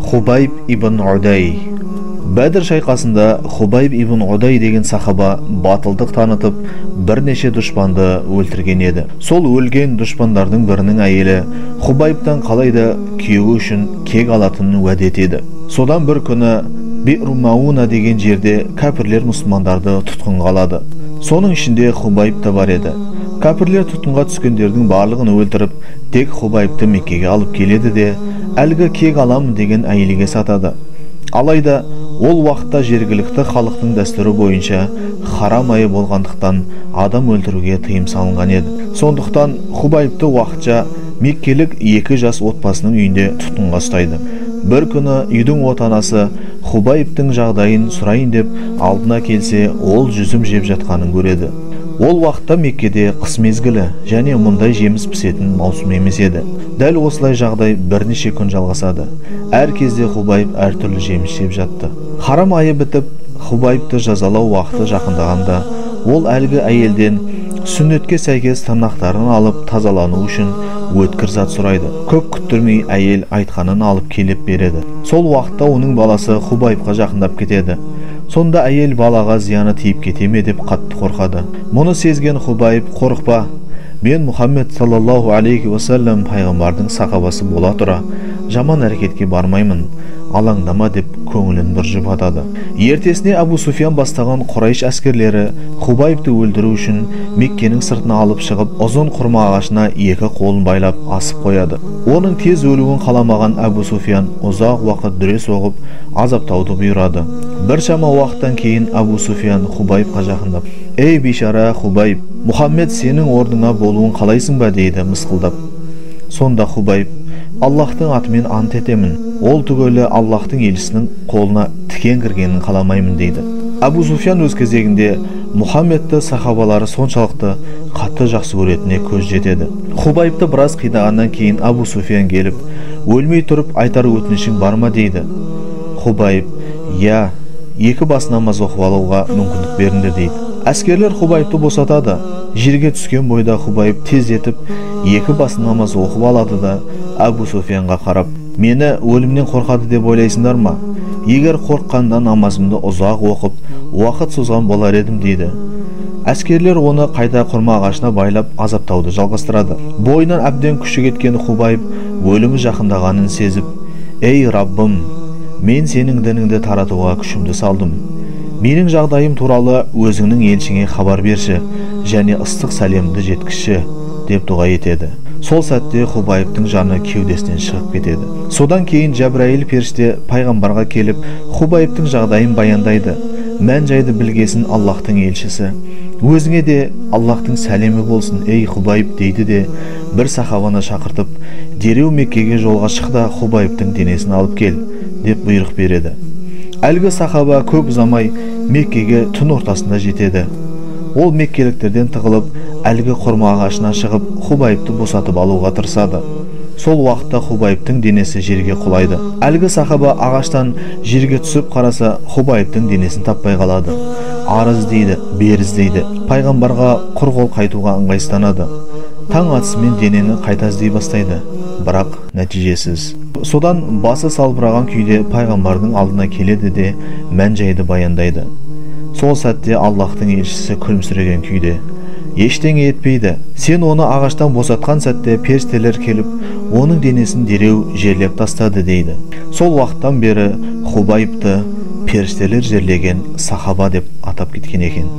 Хубайб ибн Удай. Бәдір шайқасында Хубайб ибн Удай деген сахаба батылдық танытып, бірнеше дұшпанды өлтірген еді. Сол өлген дұшпандардың бірінің әйелі Хубайбтан қалайда күйеуі үшін кек алатынын уәде етеді. Содан бір күні Би'ру Мауна деген жерде кәпірлер мұсылмандарды тұтқынға алады. Соның ішінде Хубайб та бар еді. Кәпірлер тұтқынға түскендердің барлығын өлтіріп, тек Хубайбты Меккеге алып келеді де, әлгі кек аламын деген әйелге сатады. Алайда ол уақытта жергілікті халықтың дәстүрі бойынша харам айы болғандықтан адам өлтіруге тыйым салынған еді. Сондықтан Хубайбты уақытша меккелік екі жас отбасының үйінде тұтқынға ұстайды. Бір күні үйдің отанасы Хубайбтың жағдайын сұрайын деп алдына келсе, ол жүзім жеп жатқанын көреді. Ол уақытта Меккеде қыс мезгілі және мұндай жеміс пісетін маусым емес еді. Дәл осылай жағдай бірнеше күн жалғасады. Әр кезде Хубайб әртүрлі жеміс жеп жатты. Харам айы бітіп, Хубайбты жазалау уақыты жақындағанда, ол әлгі әйелден сүннетке сәйкес тырнақтарын алып тазалану үшін өткір зат сұрайды. Көп күттірмей әйел айтқанын алып келіп береді. Сол уақытта оның баласы Хубайбқа жақындап кетеді. Сонда әйел балаға зияны тиіп кете ме деп қатты қорқады. Мұны сезген Хубайб: «Қорықпа, мен Мұхаммед саллаллаху алейхи уассалам пайғамбардың сахабасы бола тұра жаман әрекетке бармаймын, алаңдама» деп көңілін бір жұбатады. Ертесіне Абу Суфиян бастаған Құрайш әскерлері Хубайбты өлтіру үшін Меккенің сыртына алып шығып, ұзын құрма ағашына екі қолын байлап асып қояды. Оның тез өлуін қаламаған Абу Суфиян ұзақ уақыт дүре соғып, азаптауды бұйырады. Біршама уақыттан кейін Абу Суфиян Хубайбқа жақындап: «Ей бейшара Хубайб, Мұхаммед сенің орныңа болуын қалайсың ба?» дейді мысқылдап. Сонда Хубайб: «Аллахтың атымен ант етемін, ол түгелі Аллахтың елшісінің қолына тікен кіргенін қаламаймын» дейді. Абу Суфиян өз кезегінде Мұхаммедті сахабалары соншалықты қатты жақсы көретініне көз жетеді. Хубайбты біраз қинағаннан кейін Абу Суфиян келіп: «Өлмей тұрып айтар өтінішің бар ма?» дейді. Хубайб: «Иә, екі бас намаз оқып алуға мүмкіндік беріңдер» дейді. Әскерлер Хубайбты босатады. Жерге түскен бойда Хубайб тездетіп екі бас намаз оқып алады да, Абу Суфиянға қарап: «Мені өлімнен қорқады деп ойлайсыңдар ма? Егер қорыққанда намазымды ұзақ оқып, уақыт созған болар едім» дейді. Әскерлер оны қайта құрма ағашына байлап азаптауды жалғастырады. Бойынан әбден күші кеткен Хубайб өлімі жақындағанын сезіп: «Ей Раббым, мен сенің дініңді таратуға күшімді салдым. Менің жағдайым туралы өзіңнің елшіңе хабар берші және ыстық сәлемді жеткізші» деп дұға етеді. Сол сәтте Хубайбтың жаны кеудесінен шығып кетеді. Содан кейін Жәбірәйіл періште пайғамбарға келіп, Хубайбтың жағдайын баяндайды. Мән жайды білгесін Аллахтың елшісі: «Өзіңе де Аллахтың сәлемі болсын, ей Хубайб» дейді де, бір сахабаны шақыртып: «Дереу Меккеге жолға шық та, Хубайбтың денесін алып кел» деп бұйрық береді. Әлгі сахаба көп ұзамай Меккеге түн ортасында жетеді. Ол меккеліктерден тығылып, әлгі құрма ағашына шығып, Хубайбты босатып алуға тырысады. Сол уақытта Хубайбтың денесі жерге құлайды. Әлгі сахаба ағаштан жерге түсіп қараса, Хубайбтың денесін таппай қалады. Ары іздейді, бері іздейді. Пайғамбарға құр қол қайтуға ыңғайсызданады. Таң атысымен денені қайта іздей бастайды, бірақ нәтижесіз. Содан басы салбыраған күйде пайғамбардың алдына келеді де, мән жайды баяндайды. Сол сәтте Аллахтың елшісі күлімсіреген күйде: «Ештеңе етпейді. Сен оны ағаштан босатқан сәтте періштелер келіп, оның денесін дереу жерлеп тастады» дейді. Сол уақыттан бері Хубайбты періштелер жерлеген сахаба деп атап кеткен екен.